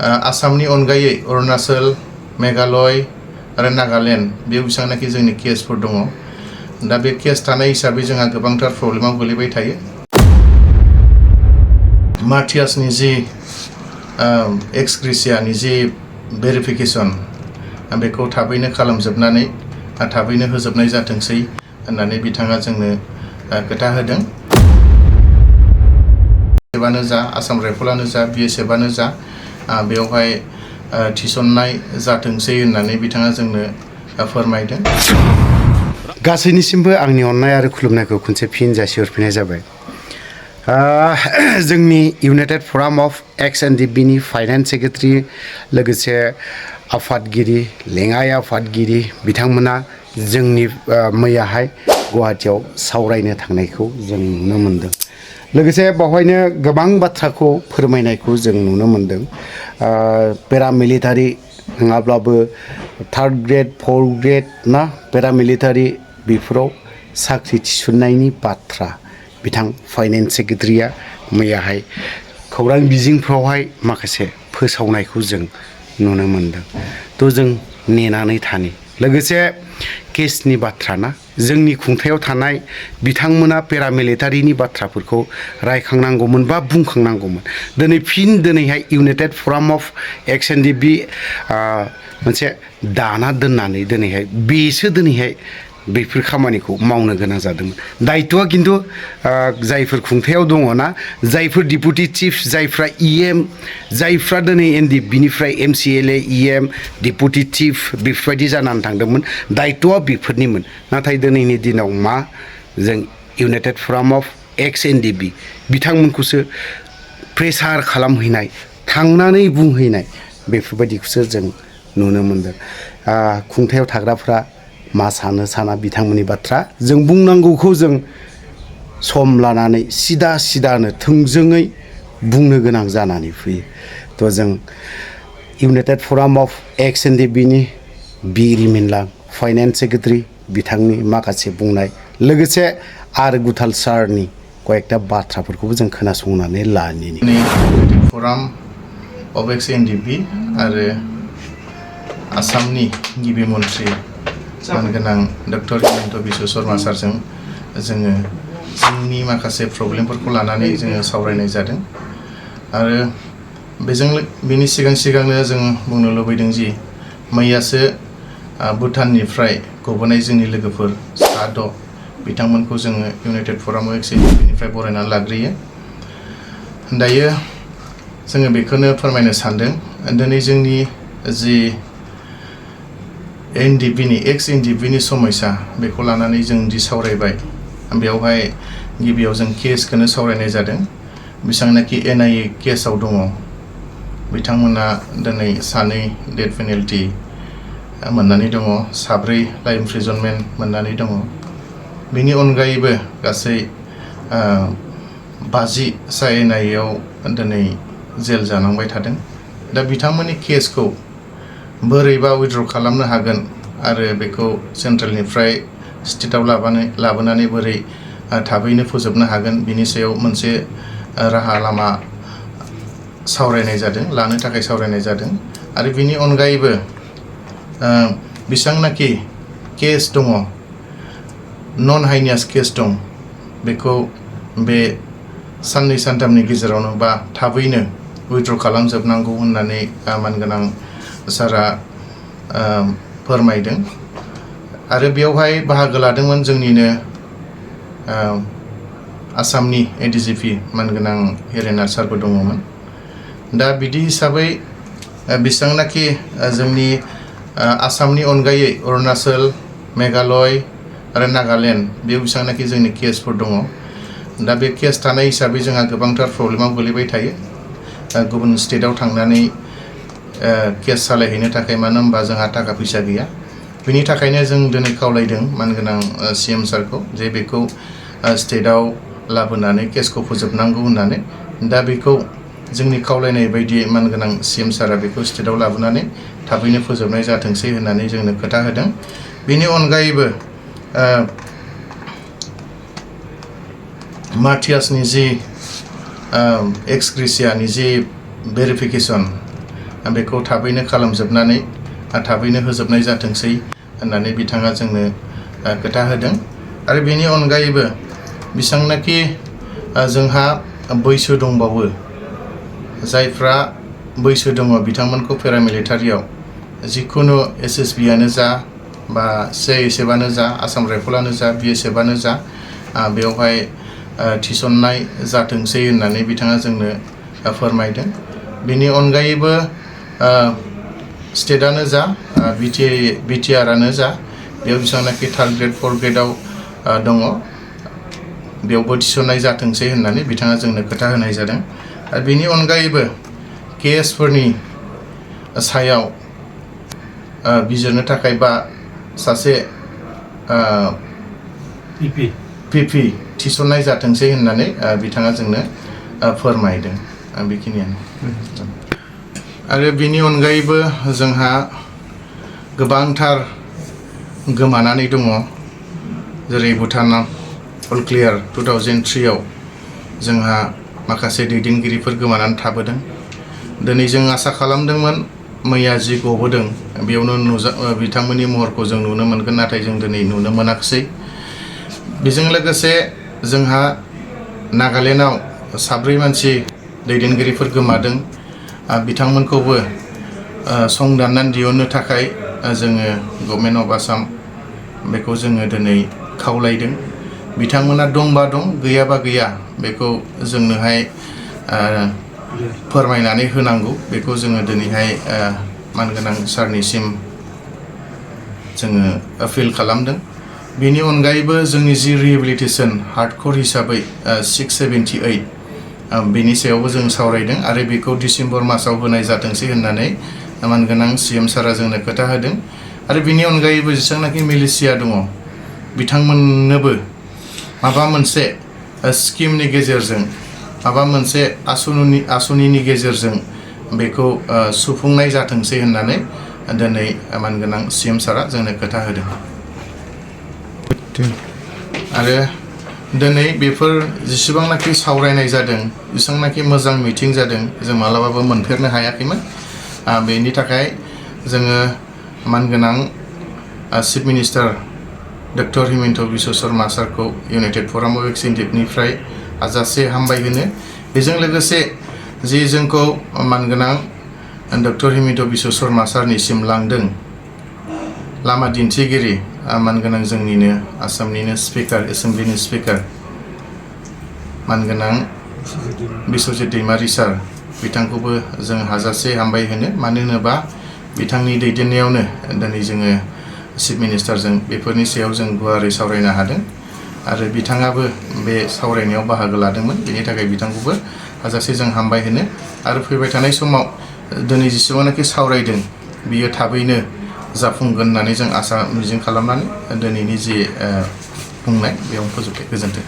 आसामनि अनगायै अरुणाचल मेघालय आरो नागालेण्ड बेयाव बेसेबांनाखि जोंनि केसफोर दङ दा बे केस थानाय हिसाबै जोंहा गोबांथार प्रब्लेमाव गोलैबाय थायो मार्टियासनि जि एक्स ग्रेसियानि जि भेरिफिकेसन बेखौ थाबैनो खालामजोबनानै थाबैनो होजोबनाय जाथोंसै होननानै बिथाङा जोंनो खोथा होदों एबानो जा आसाम राइफलानो जा BSFआनो जा बेवहाय थिसननाय जाथोंसै होननानै बिथाङा जोंनो फोरमायदों गासैनिसिमबो आंनि अननाय आरो खुलुमनायखौ खनसे फिन जासिहरफिननाय जाबाय जोंनि इउनाइटेड फराम अफ Ndfbनि फाइनेन्स सेक्रेटारि लोगोसे आफादगिरि लेङाइ आफादगिरि बिथांमोना जोंनि मैयाहाय गुवाहाटीयाव सावरायनो थांनायखौ जों नुनो मोनदों लोगोसे बावहायनो गोबां बाथ्राखौ फोरमायनायखौ जों नुनो मोनदों पेरामिलिटारि नङाब्लाबो थार्ड ग्रेड फर्थ ग्रेड ना पेरामिलिटारि बेफोराव साख्रि थिसननायनि बाथ्रा बिथां फाइनेन्स सेक्रेटारिया मैयाहाय खौरां बिजोंफ्रावहाय माखासे फोसावनायखौ जों नुनो मोनदों थ' जों नेनानै थानि लोगोसे केसनि बाथ्रा ना जोंनि खुंथायाव थानाय बिथांमोना पेरामिलिटारिनि बाथ्राफोरखौ रायखांनांगौमोन बा बुंखांनांगौमोन दिनैहाय इउनाइटेड फराम अफ Ndfb मोनसे दाना दोननानै दिनैहाय बेसो दिनैहाय बेफोर खामानिखौ मावनो गोनां जादोंमोन दायित्वआ खिन्थु जायफोर खुंथायाव दङ ना जायफोर डिपुटि चिफ जायफ्रा EM जायफ्रा दिनै Ndfbनिफ्राय MCLA EM डिपुटि चिफ बेफोरबायदि जानानै थांदोंमोन दायित्वआ बेफोरनिमोन नाथाय दिनैनि दिनाव मा जों इउनाइटेड फराम अफ Ndfb बिथांमोनखौसो प्रेसार खालामहैनाय थांनानै बुंहैनाय बेफोरबायदिखौसो जों नुनो मोनदों खुंथायाव थाग्राफ्रा मा सानो साना बिथांमोननि बाथ्रा जों बुंनांगौखौ जों सम लानानै सिदानो थोंजोङै बुंनो गोनां जानानै फैयो थ' जों इउनाइटेड फराम अफ Ndfbनि रिमिनलां फाइनेन्स सेक्रेटारि बिथांनि माखासे बुंनाय लोगोसे आरो गुथाल सारनि कयेकटा बाथ्राफोरखौबो जों खोनासंनानै लानि फराम अफ Ndfb आरो आसामनि गिबि मन्थ्रि मानगोनां डक्टर Ndfb शर्मा सारजों जोङो जोंनि माखासे प्रब्लेमफोरखौ लानानै जोङो सावरायनाय जादों आरो बेनि सिगांनो जों बुंनो लुबैदों जि मैयासो भुटाननिफ्राय गबोनाय जोंनि लोगोफोर 6 बिथांमोनखौ जोङो इउनाइटेड फराम अफ Ndfbनिफ्राय बरायनानै लाग्रोयो दायो जोङो बेखौनो फोरमायनो सानदों दिनै जोंनि जि Ndfbनि समस्या बेखौ लानानै जों दि सावरायबाय बेवहाय गिबियाव जों केसखौनो सावरायनाय जादों बेसेबांनाखि NIA केसाव दङ बिथांमोना दिनै 2 डेथ पेनाल्टि मोननानै दङ 7 लाइफ इमप्रिजनमेन्ट मोननानै दङ बेनि अनगायैबो गासै 50 NIAआव दिनै जेल जानांबाय थादों दा बिथांमोननि केसखौ बोरैबा उइथड्र खालामनो हागोन आरो बेखौ सेन्ट्रेलनिफ्राय स्टेटआव लाबोनानै बोरै थाबैनो फोजोबनो हागोन बिनि सायाव मोनसे राहा लामा सावरायनाय जादों लानो थाखाय सावरायनाय जादों आरो बिनि अनगायैबो बेसेबांनाखि केस दङ नन हाइनियास केस दं बेखौ बे 2-3 गेजेरावनो बा थाबैनो उइथड्र खालामजोबनांगौ होननानै मानगोनां सारा फोरमायदों आरो बेवहाय बाहागो लादोंमोन जोंनिनो आसामनि ADGP मानगोनां हेरेनार सारबो दङमोन दा बिदि हिसाबै बेसेबांनाखि जोंनि आसामनि अनगायै अरुणाचल मेघालय आरो नागालेण्ड बेयाव बेसेबांनाखि जोंनि केसफोर दङ दा बे केस थानाय हिसाबै जोंहा गोबांथार प्रब्लेमाव गोलैबाय थायो गुबुन स्टेटआव थांनानै केस सालायहैनो थाखाय मानो होनबा जोंहा थाखा फैसा गैया बिनि थाखायनो जों दिनै खावलायदों मानगोनां CM सारखौ जे बेखौ स्टेटआव लाबोनानै केसखौ फोजोबनांगौ होननानै दा बेखौ जोंनि खावलायनाय बायदि मानगोनां CM सारा बेखौ स्टेटआव लाबोनानै थाबैनो फोजोबनाय जाथोंसै होननानै जोंनो खोथा होदों बेनि अनगायैबो मार्टियासनि जि एक्स ग्रेसियानि जि भेरिफिकेसन बेखौ थाबैनो खालामजोबनानै थाबैनो होजोबनाय जाथोंसै होननानै बिथाङा जोंनो खोथा होदों। आरो बेनि अनगायैबो बेसेबांनाखि जोंहा बैसो दंबावो, जायफ्रा बैसो दङ बिथांमोनखौ पेरामिलिटारियाव जिखुनु SSBआनो जा बा CISFआनो जा, आसाम राइफलानो जा, BSFआनो जा, बेवहाय थिसननाय जाथोंसै होननानै बिथाङा जोंनो फोरमायदों। बेनि अनगायैबो स्टेटआनो जा, BTRआनो जा, बेयाव बेसेबांनाखि 3rd ग्रेड 4th ग्रेडआव दङ बेयावबो थिसननाय जाथोंसै होननानै बिथाङा जोंनो खोथा होनाय जादों। आरो बेनि अनगायैबो केसफोरनि सायाव बिजिरनो थाखाय बा सासे PP थिसननाय जाथोंसै होननानै बिथाङा जोंनो फोरमायदों। बेखिनियानो। आरो बेनि अनगायैबो जोंहा गोबांथार गोमानानै दङ, जेरै भुटान अल क्लियार 2003आव जोंहा माखासे दैदेनगिरिफोर गोमानानै थाबोदों। दिनै जों आसा खालामदोंमोन मैया जि गबोदों बेयावनो बिथांमोननि महरखौ जों नुनो मोनगोन, नाथाय जों दिनै नुनो मोनाखिसै। बेजों लोगोसे जोंहा नागालेण्डआव 7 मानसि दैदेनगिरिफोर गोमादों। बिथांमोनखौबो संदाननानै दिहुननो थाखाय जोङो गभर्नमेन्ट अफ आसाम बेखौ जोङो दिनै खावलायदों। बिथांमोना दंबा दं, गैयाबा गैया, बेखौ जोंनोहाय फोरमायनानै होनांगौ। बेखौ जोङो दिनैहाय मानगोनां सारनिसिम जोङो आपिल खालामदों। बेनि अनगायैबो जोंनि जि रिहेबिलिटेसन हार्डक'र हिसाबै 678 बेनि सायावबो जों सावरायदों आरो बेखौ डिसेम्बर मासाव होनाय जाथोंसै होननानै मानगोनां CM सारा जोंनो खोथा होदों। आरो बेनि अनगायैबो जेसेबांनाखि मिलिशिया दङ बिथांमोननोबो माबा मोनसे स्किमनि गेजेरजों, माबा मोनसे आसुनिनि गेजेरजों बेखौ सुफुंनाय जाथोंसै होननानै दिनै मानगोनां CM सारा जोंनो खोथा होदों। आरो दिनै बेफोर जेसेबांनाखि सावरायनाय जादों, जेसेबांनाखि मोजां मिटिं जादों, जों मालाबाबो मोनफेरनो हायाखैमोन। बेनि थाखाय जोङो मानगोनां chief minister doctor Himanta Biswa Sharma सारखौ इउनाइटेड फराम अफ एक्स-एनडिएफनिफ्राय हाजासे हामबायहोनो, बेजों लोगोसे जि जोंखौ मानगोनां डक्टर हिमन्त बिश्व शर्मा सारनिसिम लांदों लामा दिन्थिगिरि मानगोनां जोंनिनो आसामनिनो स्पिकार, एसेम्ब्लिनि स्पिकार मानगोनां बिश्वजित दैमारि सार, बिथांखौबो जों हाजासे हामबाय होनो। मानो होनोबा बिथांनि दैदेननायावनो दिनै जोङो चिफ मिनिस्टारजों बेफोरनि सायाव जों गुवारै सावरायनो हादों आरो बिथाङाबो बे सावरायनायाव बाहागो लादोंमोन। बेनि थाखाय बिथांखौबो हाजासे जों हामबाय होनो आरो फैबाय थानाय समाव दिनै जेसेबांनाखि सावरायदों बियो थाबैनो जाफुंगोन होननानै जों आसा मिजिं खालामनानै दिनैनि जि बुंनाय बेयावनो फोजोबबाय। गोजोन्थों।